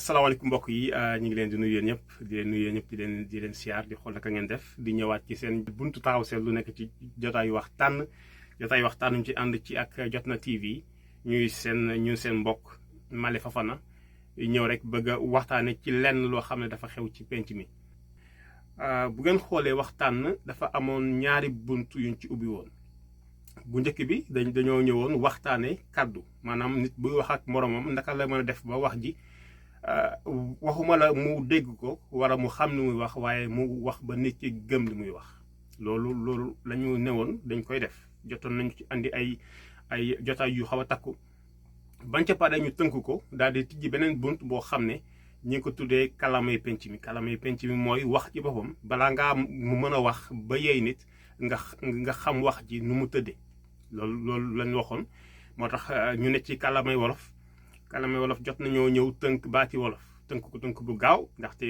asalaamaaleykum mbokk yi ñu ngi leen di nuyu yéen ñëpp di leen nuyu yéen ñëpp di leen siyaar di xool naka ngeen def di ñëwaat ci seen buntu taxaw seetlu nekk ci jotaayu waxtaan ñu ci ànd ci ak Jotna TV ñun seen mbokk Male Fafana ñëw rek bëgg a waxtaane ci lenn loo xam ne dafa xew ci penc mi. bu ngeen xoolee waxtaan dafa amoon ñaari buntu yuñ ci ubbi woon bu njëkk bi dañoo ñëwoon waxtaane kàddu maanaam nit buy wax ak moromam naka la mën a def ba wax ji waxuma la mu dégg ko wala mu xam ni muy wax waaye mu wax ba nit ki gëm li muy wax loolu la ñu newoon dañ koy def jotoon nañu ci andi ay jotaay yu xaw a takku bañ ca pare ñu tënk ko daal di tijji beneen bunt boo xam ne ñi ngi ko tuddee kalamay penc mi mooy wax ci boppam balaa ngaa mu mën a wax ba yey nit nga xam wax ji nu mu tëddee loolu lañ waxoon moo tax ñu ne ci kalamay wolof jot nañoo ñëw tënk baati wolof tënk bu gaaw ndaxte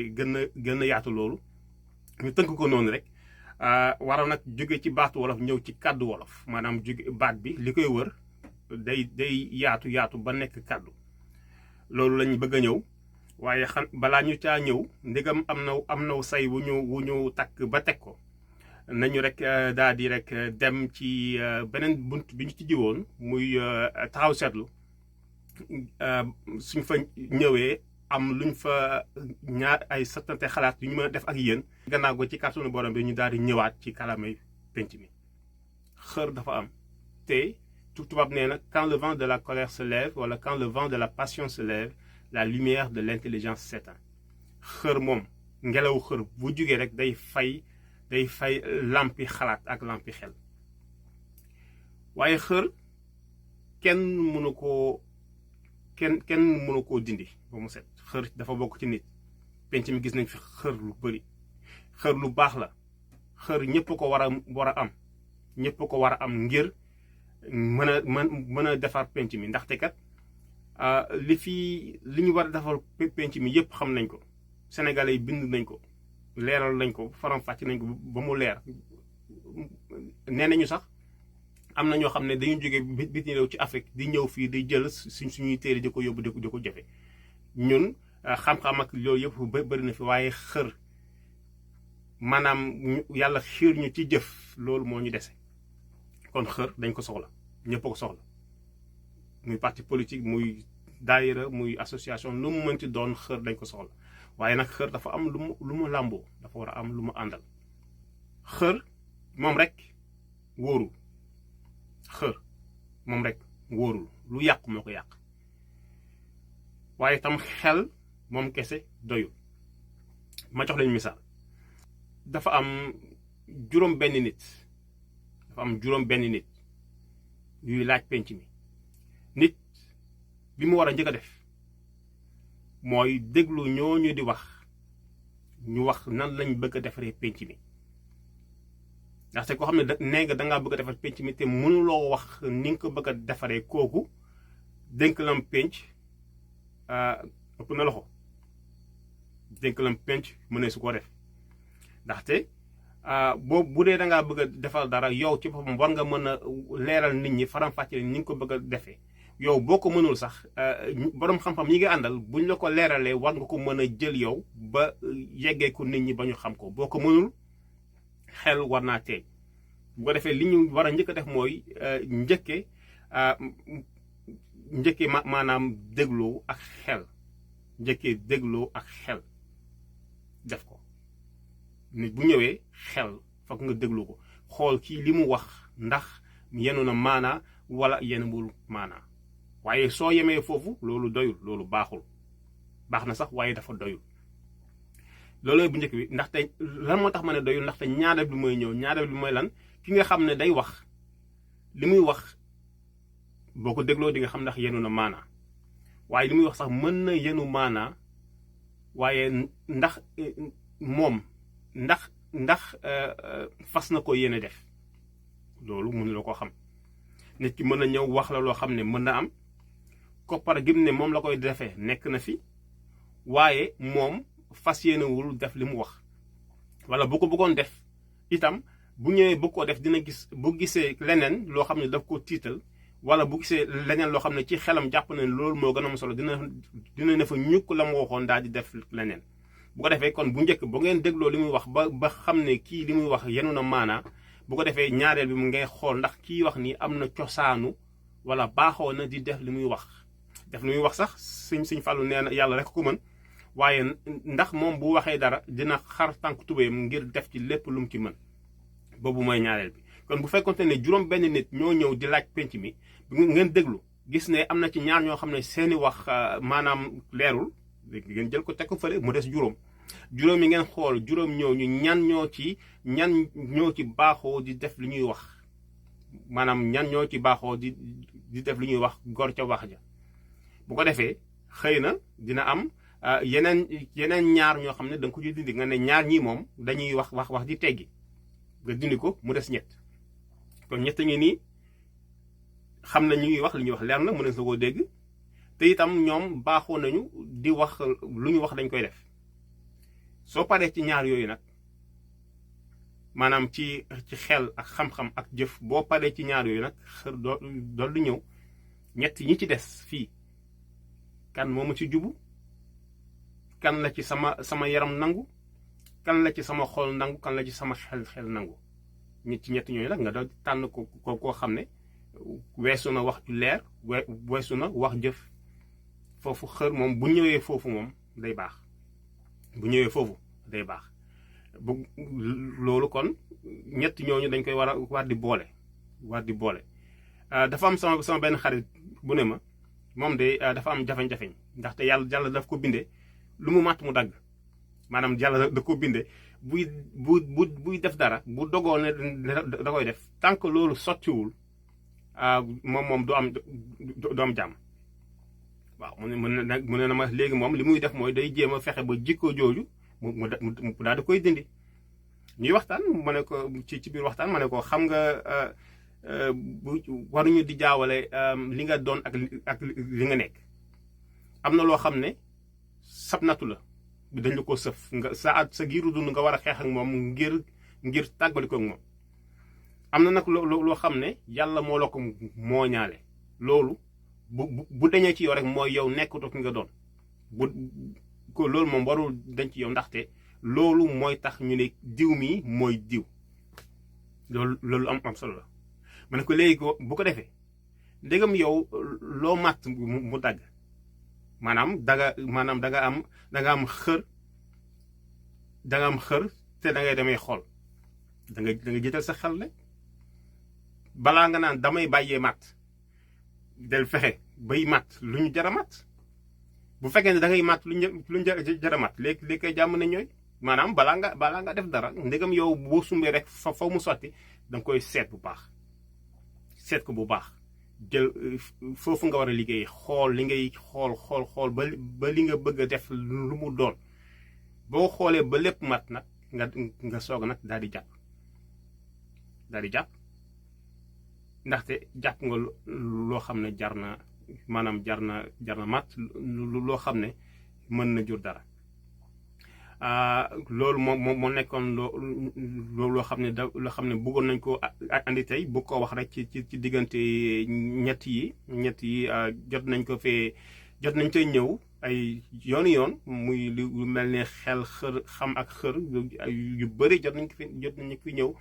gën a yaatu loolu ñu tënk ko noonu rek waral nag jóge ci baatu wolof ñëw ci kàddu wolof maanaam jóge baat bi li koy wër day yaatu ba nekk kàddu loolu lañ bëgg a ñëw waaye balaa ñu caa ñëw ndegam am na say wu ñu takk ba teg ko nañu rek daal di rek dem ci beneen bunt bi ñu ci jiwoon muy taxaw seetlu suñ fa ñëwee am luñ fa ñaar ay sattante xalaat yu ñu mën a def ak yéen gannaaw go ci kàttanu borom bi ñu daal di ñëwaat ci kalamay penc mi. xër dafa am te tubaab nee na quand le vent de la colère se lève wala quand le vent de la passion se lève la lumière de l'intelligence s'éteint. xër moom ngelaw xër bu jugee rek day fay lampi xalaat ak lampi xel waaye xër kenn mënu koo dindi ba mu set. xër dafa bokk ci nit penc mi gis nañ fi xër lu bari xër lu baax la xër ñëpp ko war a am ñëpp ko war a am ngir mën a defar penc mi ndaxte kat li ñu war a defar penc mi yëpp xam nañ ko sénégalais yi bind nañ ko leeral nañ ko faram-fàcc nañ ko ba mu leer nee nañu sax am na ñoo xam ne dañu jóge biti réew ci Afrique di ñëw fii di jël suñuy téere di ko yóbbu di ko jafe ñun xam-xam ak loolu yëpp bëri na fi waaye xër maanaam yàlla xiir ñu ci jëf loolu moo ñu dese kon xër dañ ko soxla ñëpp ko soxla muy parti politique muy daayira muy association lu mu mënti doon xër dañ ko soxla waaye nag xër dafa am lu mu làmboo dafa war a am lu mu àndal xër moom rek wóorul xër moom rek wóorul lu yàqu moo ko yàq waaye tam xel moom kese doyul ma jox leen misaal dafa am juróom benn nit yuy laaj penc mi nit bi mu war a njëkk a def mooy déglu ñooñu di wax ñu wax nan lañ bëgg a defaree penc mi ndaxte koo xam ne nee nga dangaa bëgg a defar penc mi te mënuloo wax ni nga ko bëgg a defaree kooku dénk lam penc ëpp na loxo dénk lam penc mënee su ko def ndaxte bu dee dangaa bëgg a defal dara yow ci boppam war nga mën a leeral nit ñi faram-fàccee ni nga ko bëgg a defee yow boo ko mënul sax boroom xam-xam yi nga àndal buñ la ko leeralee war nga ko mën a jël yow ba yeggee ko nit ñi ba ñu xam ko boo ko mënul xel war naa teey bu ko defee li ñu war a njëkk a def mooy njëkkee maanaam dégloo ak xel def ko nit bu ñëwee xel foog nga déglu ko xool kii li mu wax ndax yenu na maanaa wala yenuwul maanaa waaye soo yemee foofu loolu doyul loolu baaxul baax na sax waaye dafa doyul loolooy bu njëkk bi ndaxte lan moo tax ma ne doyul ndaxte ñaareel bi mooy ñëw ñaareel bi mooy lan ki nga xam ne day wax li muy wax boo ko dégloo di nga xam ndax yenu na maanaa waaye li muy wax sax mën na yenu maanaa waaye ndax moom ndax fas na ko yéene def loolu mënuloo ko xam nit ki mën na ñëw wax la loo xam ne mën na am koppar gim ne moom la koy defee nekk na fi waaye moom fas yéenewul def li mu wax wala bu ko bëggoon def itam bu ñëwee bëgg koo def dina gis bu gisee leneen loo xam ne daf ko tiital wala bu gisee leneen loo xam ne ci xelam jàpp na loolu moo gën a am solo dina ne fa ñukk la mu waxoon daal di def leneen. bu ko defee kon bu njëkk ba ngeen dégloo li muy wax ba xam ne kii li muy wax yenu na maanaa bu ko defee ñaareel bi mu ngay xool ndax kii wax nii am na cosaanu wala baaxoo na di def li muy wax. def li muy wax sax Sëñ Fallu nee na yàlla rek ko mën waaye ndax moom bu waxee dara dina xar tànk tubéyam ngir def ci lépp lu mu ci mën boobu mooy ñaareel bi. kon bu fekkonte ne juróom benn nit ñoo ñëw di laaj penc mi ngeen déglu gis ne am na ci ñaar ñoo xam ne seeni wax maanaam leerul ngeen jël ko teg ko fële mu des juróom yi ngeen xool juróom ñooñu ñan ñoo ci baaxoo di def li ñuy wax maanaam ñan ñoo ci baaxoo di def li ñuy wax gor ca wax ja. bu ko defee xëy na dina am yeneen ñaar ñoo xam ne da nga ko ci dindi nga ne ñaar ñii moom dañuy wax di teggi nga dindi ko mu des ñett. kon ñett ngi nii xam na ñuy wax li ñuy wax leer na mën na sa koo dégg te itam ñoom baaxoo nañu di wax lu ñu wax dañ koy def soo paree ci ñaar yooyu nag maanaam ci xel ak xam-xam ak jëf boo paree ci ñaar yooyu nag xër dool du ñëw ñett ñi ci des fii kan moo ma ci jubu kan la ci sama yaram nangu kan la ci sama xol nangu kan la ci sama xel nangu ci ñett ñooyu nag nga doon tànn ko koo xam ne weesu na wax ju leer weesu na wax jëf foofu xër moom bu ñëwee foofu moom day baax bu loolu kon ñett ñooñu dañ koy war di boole dafa am sama benn xarit bu ne ma moom de dafa am jafeñ-jafeñ ndaxte yàlla daf ko bindee lu mu màtt mu dagg maanaam yàlla da ko bindee buy def dara bu dogoo ne da koy def tant que loolu sottiwul moom du am jàmm. waaw mu ne na ma léegi moom li muy def mooy day jéem a fexe ba jikko jooju mu daal di koy dindi. ñuy waxtaan ma ne ko ci biir waxtaan ma ne ko xam nga waruñu di jaawale li nga doon ak li nga nekk. am na loo xam ne sab natu la dañ la ko sëf nga sa giiru dund nga war a xeex ak moom ngir tàggali ko ak moom. am na nag loo xam ne yàlla moo la ko mooñaale loolu bu dañee ci yow rek mooy yow nekkatoo ki nga doon ko loolu moom warul dañ ci yow ndaxte loolu mooy tax ñu ne diw mi mooy diw loolu am solo la. ma ne ko léegi bu ko defee ndegam yow loo màtt mu dagg maanaam da nga am xër te da ngay demee xool da nga jiital sa xel rek balaa nga naan damay bàyyee màtt del fexe bay màtt lu ñu jar a màtt bu fekkee ne da ngay màtt lu ñu jar a màtt léegi koy jàmm ne ñooy maanaam balaa nga def dara ndegam yow boo sumbee rek fa mu sotti da nga koy seet ko bu baax jël foofu nga war a liggéey xool li ngay xool ba li nga bëgg a def lu mu doon boo xoolee ba lépp mat nag nga soog nag daal di jàpp ndaxte jàpp nga loo xam ne jar na mat loo xam ne mën na jur dara. loolu moo nekkoon loo xam ne bëggoon nañ ko andi tey bu ko wax rek ci diggante ñett yi jot nañ koy ñëw ay yoon muy lu mel ne xel xër xam ak xër yu bëri jot nañ fi ñëw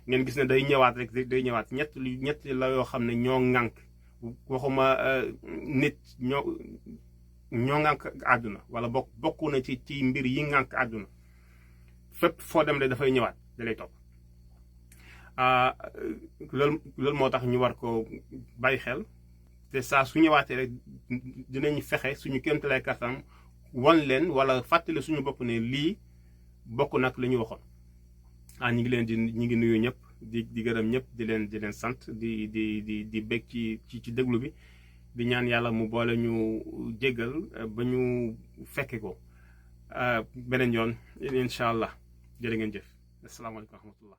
ngeen gis ne day ñëwaat rek day ñëwaat ñett la yoo xam ne ñoo ŋànk waxuma nit ñoo ŋànk àdduna wala bokk na ci mbir yi ŋànk àdduna fépp foo dem de dafay ñëwaat da lay topp loolu moo tax ñu war ko bàyyi xel te saa su ñëwaatee rek dinañ fexe suñu kéemtalaay kàttan wan leen wala fàttali suñu bopp ne lii bokk nag la ñu waxoon. ñu ngi nuyu ñëpp di gërëm ñëpp di leen sant di bég ci déglu bi. di ñaan yàlla mu boole ñu jéggal ba ñu fekke ko beneen yoon incha allah jërë ngeen jëf asalaamaaleykum wa rahmatullah